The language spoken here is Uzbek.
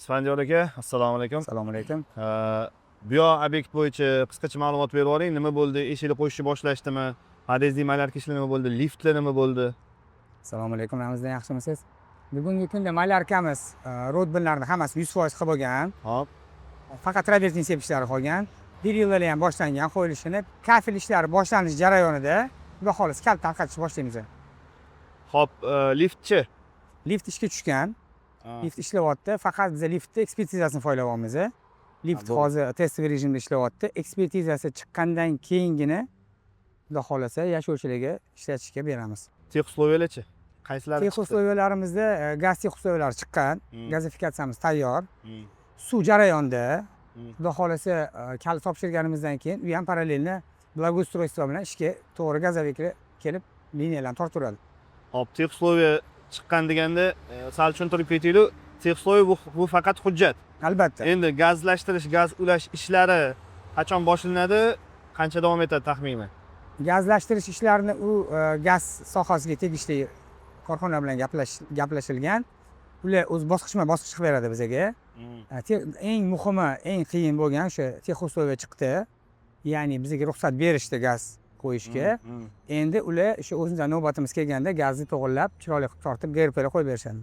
Isfandiyor aka, assalomu alaykum. Assalomu alaykum. Bu yoq obyekt bo'yicha qisqacha ma'lumot berib yuboring. Nima bo'ldi? Eshikni qo'yishni boshlashdimi? Подъездный малярка ishlar nima bo'ldi? Liftlar nima bo'ldi? Assalomu alaykum, Ramazon, yaxshimisiz? Bugungi kunda малярка miz ротбун larni hammasini 100% qilib bo'lgan. Faqat travertin sepishlari qolgan. Перила lar ham boshlangan qo'yilishini. Kafel ishlari boshlanish jarayonida, xudo xohlasa, kalit tarqatishni boshlaymiz. Xo'p, liftchi? Lift ishga tushgan. Lift ishlayapti. Faqat biz liftni ekspertizasini foydalayapmiz. Lift Ha, bo'ldi. hozir тестовый rejimda ishlayapti. Ekspertizasi chiqqandan keyingina, xudo xohlasa, yashovchilarga ishlatishga beramiz. Техусловия larchi? Qaysilari chiqdi? Техусловия larimizda gaz техусловия lari chiqqan, gazifikatsiyamiz tayyor, suv jarayonda. Xudo xohlasa, kalit topshirganimizdan keyin u ham параллельно благоустройство bilan ishga to'g'ri газовик lar kelib, liniyalarni tortaveradi. Xo'p, техусловия chiqqan deganda sal tushuntirib ketaylik. Техусловие bu faqat hujjat. Albatta. Endi gazlashtirish, gaz ulash ishlari qachon boshlanadi? Qancha davom etadi taxminan? Gazlashtirish ishlarini u gaz sohasiga tegishli korxona bilan gaplashilgan. Ular o'zi bosqichma bosqich qilib beradi bizaga. Eng muhimi, eng qiyin bo'lgan o'sha техусловие chiqdi, ya'ni bizga ruxsat berishdi gaz qo'yishga. Endi ular o'sha o'zimizdan navbatimiz kelganda gazni to'g'irlab, chiroyli qilib tortib, ГРП lar qo'yib berishadi.